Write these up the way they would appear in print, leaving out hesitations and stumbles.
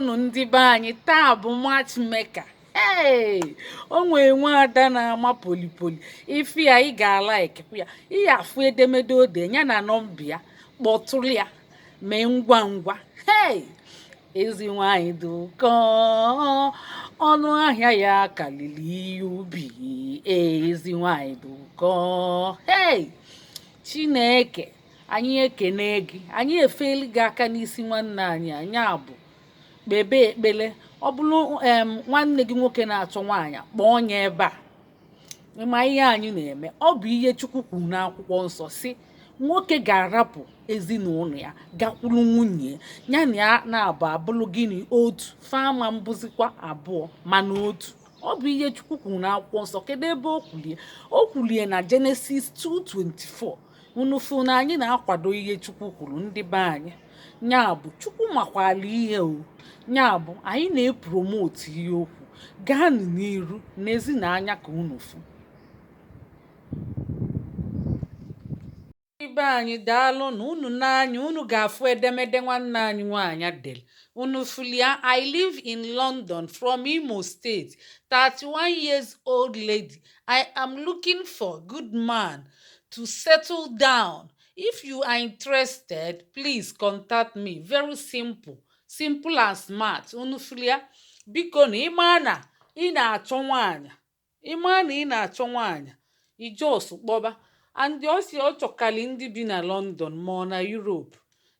Unu ndị be anyị, taa bụ matchmaker. Ee, o nwee nwaada na-ama polipoli ife ya, ị ga-alaikikwa ya. Ị ya-afụ edemede o de ya na nọmba ya, kpọtụrụ ya, mee ngwa ngwa. Hey, ezi nwanyị dị ụkọ, ọnụ ahịa ya karịrị ihe ubi. Ezi nwanyị dị ụkọ. Hey, Chineke anyị ekene gị, anyị efeli gị aka n'isi. Nwanne anyị, anyị abụ kpebe ekpele. Ọ bụrụ nwanne gị nwoke na-achọ nwaanyị, kpọọ ya ebe a. Ịma ihe anyị na-eme, ọ bụ ihe Chukwu kwuru n'akwụkwọ nsọ, si nwoke ga-arapụ ezinụlọ ya gakwuru nwunye ya, na ya na-abụ abụrụ gịnị? Otu. Fama mbụzikwa abụọ mana otu. Ọ bụ ihe Chukwu kwuru n'akwụkwọ nsọ. Kedu ebe o kwulie? O kwulie na Genesis 2:24. Unu fụ na anyị na-akwado ihe Chukwu kwuru, ndị be anyị. Ya bụ Chukwu makwala ihe o. Ya bụ anyị na-epromote ihe okwu. Gaanụ n'iru n'ezi na anya ka unu fụ. Ndị be anyị, daalụ na unu n'anya. Unu ga-afụ edemede nwanne anyị nwaanyị dere. Unu fụlia: "I live in London from Imo State, 31 years old lady. I am looking for good man to settle down. If you are interested, please contact me." Very simple, simple and smart. Unu fụlia? Biko, na ịma na ị na-achọ nwaanyị, ịma na ị na-achọ nwaanyị, i just kpọba. And ọ si ọ chọkali ndị bi na London ma ọ na Europe,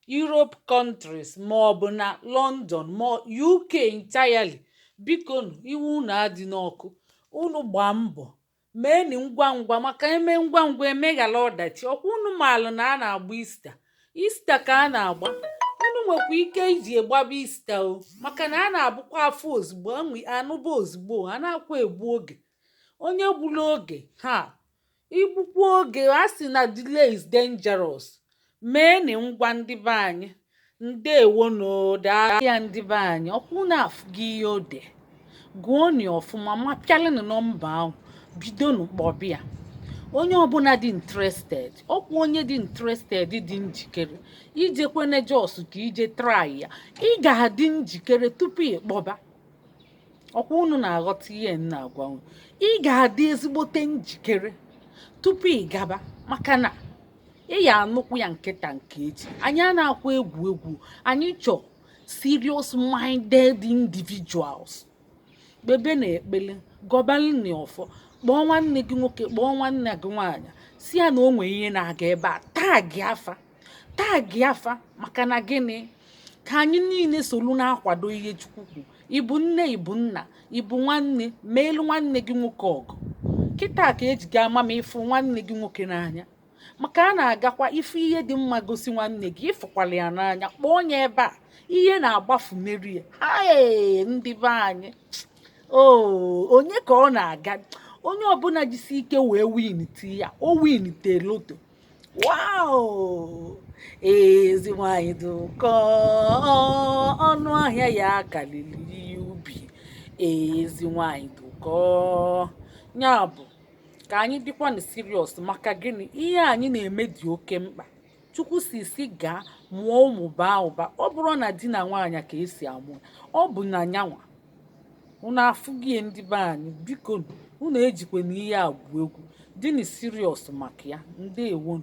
Europe countries, ma ọ bụ na London ma UK entirely. Biko nụ, iwe unu adị n'ọkụ, unu gbaa mbọ meeni ngwa ngwa, maka eme ngwa ngwa emeghala ọdachi. Ọkwa unu maalụ na a na-agba Easter, Easter ka a na-agba. Unu nwekwa ike iji gbaba Easter o, maka na a na-abụkwa afọ ozugbo anụba ozugbo a na-akwa egbu oge. Onye gburu oge ha, igbukwa oge, a sị na delay is dangerous. Meeni ngwa, ndị be anyị. Ndeewo daa ya, ndị be anyị. Ọkwụ na-afụgo ihe o de, gụọnụ ọfụma ma pịalịnụ nọmba ahụ, bidonụ kpọbịa. Onye ọbụla dị interested, ọkwa onye dị interested, dị njikere ijekwene, just ka ije try ya. Ị ga-adị njikere tupu ị kpọba. Ọkwa unu na-aghọta ihe m na-agwa unu? Ị ga-adị ezigbote njikere tupu ị gaba, maka na ị ya anụkwu ya nkịta nke echi. Anyị a na-akwa egwu egwu, anyị chọọ serious minded individuals. Kpebe na ekpele, gọbalị ọfọ, kpọọ nwanne gị nwoke, kpọọ nwanne gị nwaanyị, si ya na o nwee ihe na-aga ebe a. Tag afa, tag afa, maka na gịnị? Ka anyị niile solu na-akwado ihe Chukwu kwu. Ịbụ nne, ịbụ nna, ịbụ nwanne, meelu nwanne gị nwoke ọgụ kịta ka eji ga ama ma ịfụ nwanne gị nwoke n'anya, maka a na-agakwa ife ihe dị mma gosi nwanne gị ịfụkwala ya n'anya. Kpọọ ya ebe a, ihe na-agbafu meri ya. Ee, ndị be anyị o, onye ka ọ na-aga? Onye ọbụla jisi ike wee win ti ya, o win te lotto. Wow, ezi nwanyị dị ụkọ, ọnụ ahịa ya karịrị ihe ubi. Ezi nwanyị dị ụkọ. Ya bụ ka anyị dịkwa na serious. Maka gịnị? Ihe anyị na-eme dị oke mkpa. Chukwu si gaa mụọ ụmụ, baa ụba. Ọ bụrụ na di na nwaanyị ka esi amụ, ọ bụ na nyanwa unu afụgie. Ndị be anyị, biko, unu ejikwa na ihe agwụ egwu, dịnị serious maka ya. Ndewonu.